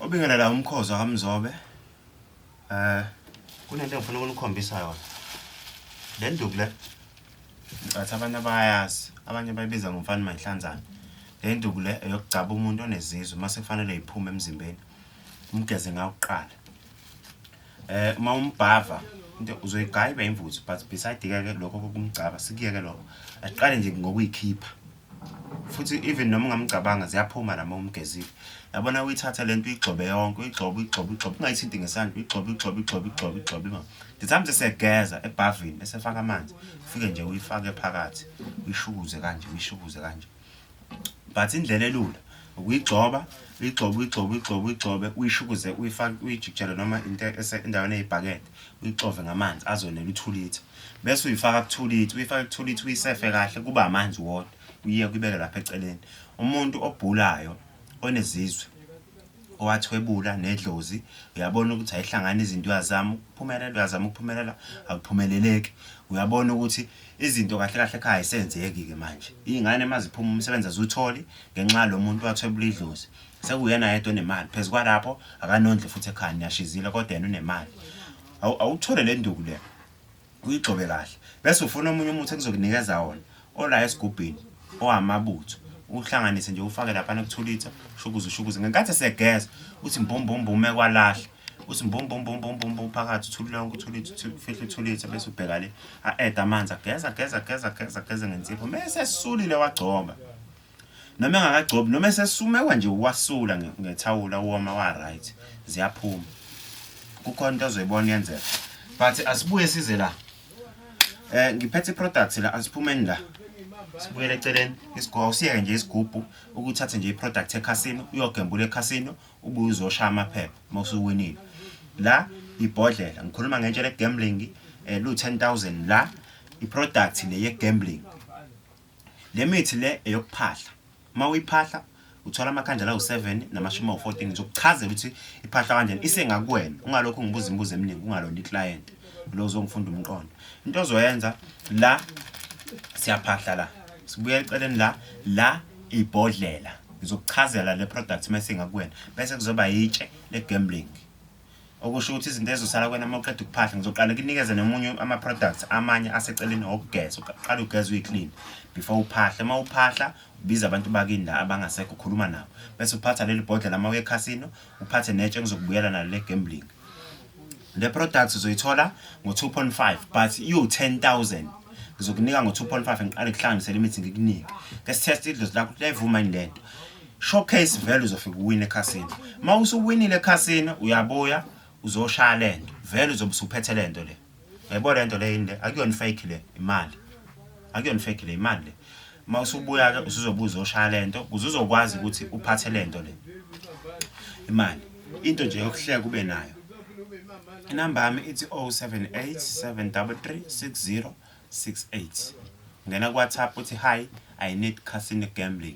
Obingelela umkhozi wakaMzobe. Kunento engifuna ukunikhombisa yona. Le nduku le ngicathi abantu abayazi, abanye bayibiza ngomfana mayihlanzana. Le nduku le eyokugcaba umuntu onezizwe mase kufanele iphume emzimbeni. Umgeze ngayo kuqala. Uma umbhava into uzoyigaya ibe imvuthu, but beside ke lokho kokumgcaba sikuyeke lokho. Asiqale nje ngokuyikhipha. Futhi even noma ungamcabanga ziyaphuma noma umgezile. Yabona, uyithathe lento, uyigxobe yonke, uyigxobe, uyigxobe, uyigxobe, ungayithinti ngesandla, uyigxobe, uyigxobe, uyigxobe, uyigxobe, uyigxobe. The time sesegeza ebhavini, esefaka amanzi, ufike nje uyifake phakathi, uyishukuze kanje, uyishukuze kanje. But indlela elula ukuyigxoba, uyigxobe, uyigxobe, uyigxobe, uyigxobe, uyishukuze, uyifake, uyijikijele noma into endaweni eyibhakede, uyixove ngamanzi azonela u-2 litre, bese uyifaka ku-2 litre, uyifake ku-2 litre, uyisefe kahle kuba amanzi wodwa, uyeke, uyibeke lapha eceleni. Umuntu obhulayo onezizwe owathwebula nedlozi, uyabona ukuthi ayihlangani izinto, uyazama ukuphumelela, uyazama ukuphumelela, akuphumeleleki. Uyabona ukuthi izinto kahle kahle ekhaya ayisenzeki-ke manje, iy'ngane uma ziphuma umsebenzi aziwutholi ngenxa yalo muntu wathwebula idlozi, sekuyena yedwa onemali. Phezu kwalapho akanondli futhi ekhaya, niyashizile, kodwa yena unemali. Awuthole le nduku le, uyigxobe kahle, bese ufuna omunye umuthi engizokunikeza wona ola esigubhini owamabutho, uhlanganise nje, ufake laphana ku-2 litre, ushukuze, ushukuze. Ngenkathi esegeza uthi mbumbumbum ekwalahla, uthi mbumbumbumbumbum phakathi, uthule lonke u-2 litre, ufihle u-2 litre, bese ubheka le, a-add amanzi, ageza, ageza, ageza, ageza, ageze ngensipho. Mese esulile wagcoba noma engakagcobi noma esesumekwa nje, wasula ngethawula, woma, wa-right, ziyaphuma. Kukhona into ozoyibona yenzeka. But asibuye size la. Ngiphethe i-product la, asiphumeni la, sibuyele eceleni. Isigogo usiyeke nje isigubhu, ukuthathe nje i-product ekhasino, uyogembula ekhasino, ubuye uzoshaya amaphepha uma usuwinile. La ibhodlela, ngikhuluma ngetshe le-gambling, lu-10 000. La i-product le ye-gambling, le mithi le eyokuphahla. Uma uyiphahla uthola amakhandlela awu-7 namashumi awu-14. Ngizokuchazela ukuthi iphahla kanjani, isengakuwena. Ungalokhu ngibuza imibuzo eminingi, ungalona i-client lo uzongifunda umqondo. Into ozoyenza la, siyaphahla la, sibuya eceleni la, la ibhodlela. Ngizokuchazela le product uma isengakuwena, bese kuzoba yitshe le-gambling, okusho ukuthi izinto ezizosala kuwena uma uqeda ukuphahla. Ngizoqala kunikeze nomunye ama-products amanye aseceleni okugeza. Uqala ugeze, uyi-clean before uphahle. Uma uphahla ubiza abantu bakini la abangasekho, ukhuluma nabo, bese uphatha leli bhodlela uma uye ekhasino, uphathe netshe engizokubuyela nalo le-gambling. Le product uzoyithola ngo-2.5, but iwu-10 000. Ngizokunika ngo-2.5, ngiqale kuhlanganisele imithi, ngikunike ke si-test idlozi lakho ukuthi liyayivuma yini lento. Showcase vele uzofika uwine ekhasino. Uma usuwinile ekhasino, uyabuya uzoshaya lento, vele uzobe usuphethe lento le. Uyayibona lento le? Yini le? Akuyona fake le, imali. Akuyona fake le, imali le. Uma usubuya-ke usuzobuya uzoshaya lento ukuze uzokwazi ukuthi uphathe lento le, imali, into nje yokuhleka ube nayo. Inamba yami ithi 078 733 6068. Ngena ku-WhatsApp uthi, "Hi, I need casino gambling."